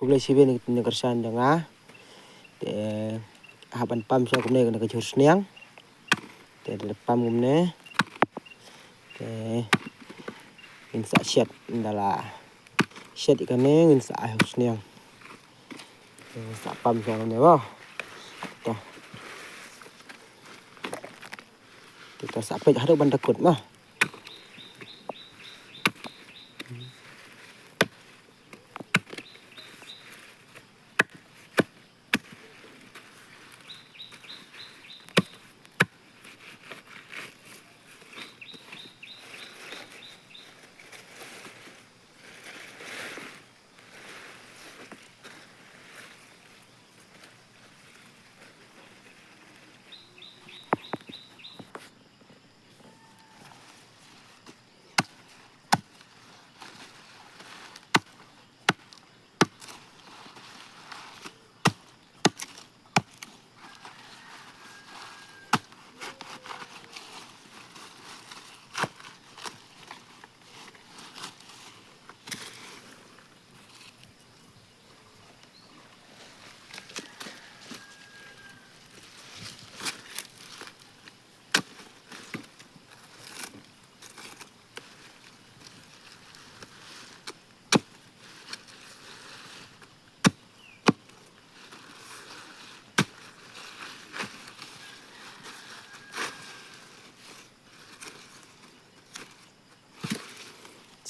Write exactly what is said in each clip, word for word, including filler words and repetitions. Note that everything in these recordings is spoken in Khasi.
Khublei shibun ïa kane ka kyrshan jong nga. Te hap ban pam sha kumne kane ka jhur sniang. Te da pam kumne. Te ngin sa shet, ynda la shet ïa kane ngin sa ai ha u sniang. Te sa pam sha kumne mo. Te, te sa peit haduh ban da kut mo.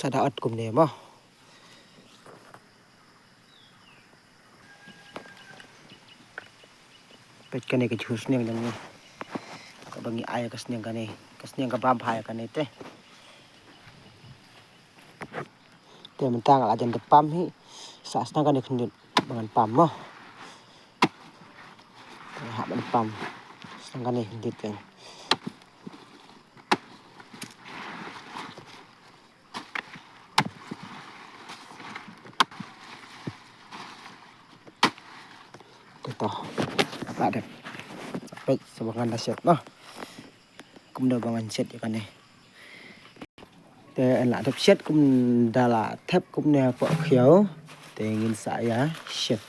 Sa da ot kumne mo. Peit kane ka jhur sniang jong ngi. Kaba ngi ai ka sniang kane. Ka sniang ka bam bha ïa kane te. Te mynta nga la jan da pam hi. Sa sdang kane khyndiat ba ngan pam mo. Te hap ban pam. Sdang kane khyndiat kan. Te to. La dep. Peit sa ba ngan da shet mo. Kumno ba ngan shet ïa kane. Te la dep shet kum da la thep kumne hapoh khiew. Te ngin sa ïa shet.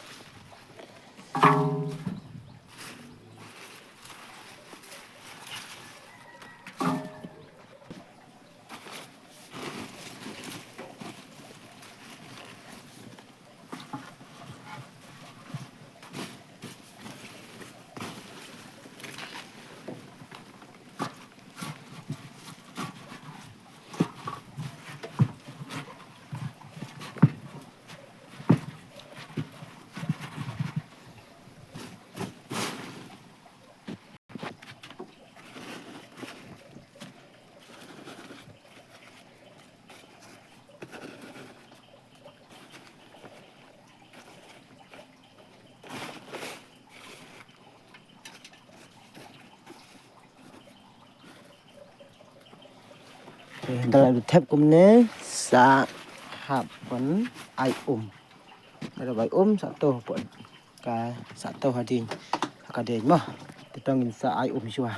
Te da la thep kumne sa hap ban ai um. Da la ai um sa to pon. Ka sa to hadien. Ka dien mo. Te to ngin sa ai um shuwa.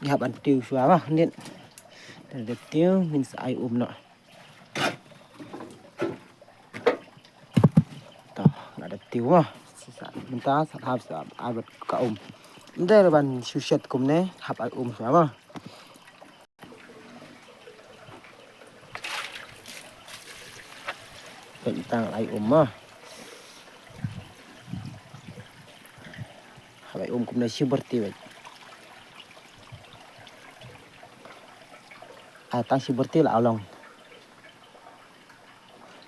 Ngi hap ban tiew shuwa mo. Nit. Te da tiew ngin sa ai um noh. To, la da tiew mo. Sa, sa, mynta sa hap sa ai bad ka um. Ynda ban shu shet kumne, hap ai um shuwa mo. Peit tang ai um mo. Hap ai um kumne shi byrti beit. Ai tang shi byrti la long.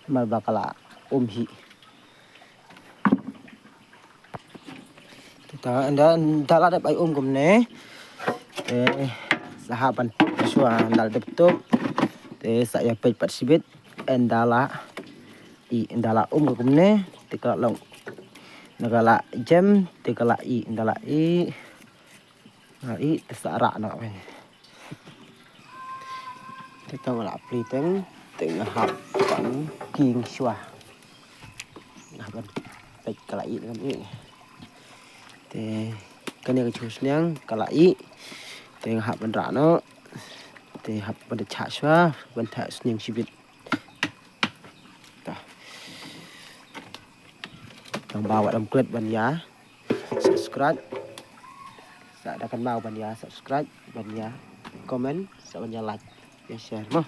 Namar ba ka la um hi. Te ta ynda, ynda la dep ai um kumne. Te sa hap ban tup shuwa, ynda la dep tup. Te sa ïa peit pat shibit. Ynda la i, ynda la um kumne. Te ka la long. Ynda ka la jem, te ka la i, ynda la i. Nga i te sa rah noh wen. Te to nga la plie teng, te nga hap ban king shuwa. Nga hap ban peit ka la i ngam i. Te kane ka jhur sniang ka la i. Te nga hap ban rah noh. Te hap ban da chah shuwa, ban thah sniang shibit. Ta. Ba wat ym klet ban ïa subscribe, sa da kynmaw ban ïa subscribe, ban ïa comment, sa ban ïa like, ïa share mo.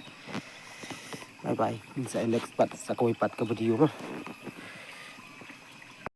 Bye bye. Sa next part, sa kawei part ka video mo.